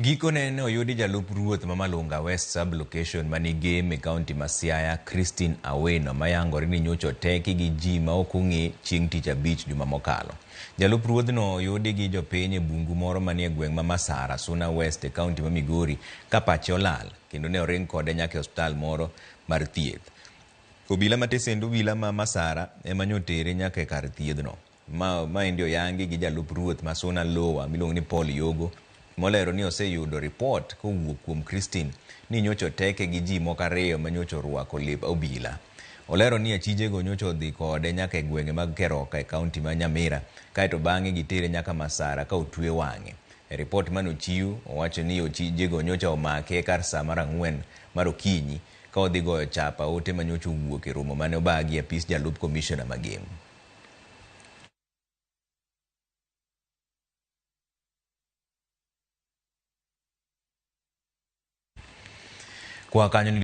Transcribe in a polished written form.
Gikone ne oyudi jalup ruoth ma Malunga West sub-location mani Gem e kaunti ma Siaya, Christine Aweno, mayangore ni nyocha oteki gi ji ma ok ong'e chieng' tich abich juma mokalo. Jalup ruodhno oyudi gi jopiny e bungu moro manie gweng' ma Masara, Suna West e kaunti ma Migori ka pache olal kendo ne oring kode nyaka e osiptal moro mar thieth. Obila ma tesend obila ma Masara ema nyotere nyaka e kar thiedhno. Maendi oyangi gi jalup ruoth ma Suna Lower miluongo ni Paul Yogo, molero ni oseyudo ripot kowuok kuom Christine ni nyocha oteke gi ji moko ariyo ma nyocha orwako lep obila. Olero ni achijego nyocha odhi kode nyaka e gwenge mag Keroka e kaunti ma Nyamira kaeto bang'e gitere nyaka Masara ka otwe wang'e. E ripot manochiw, owacho ni ochijego nyocha omake kar saa mar 4 mar okinyi ka odhi goyo chapa ote ma nyocha owuok e romo mane obagi e apis jalup komishona ma Gem. Kwa kanyo.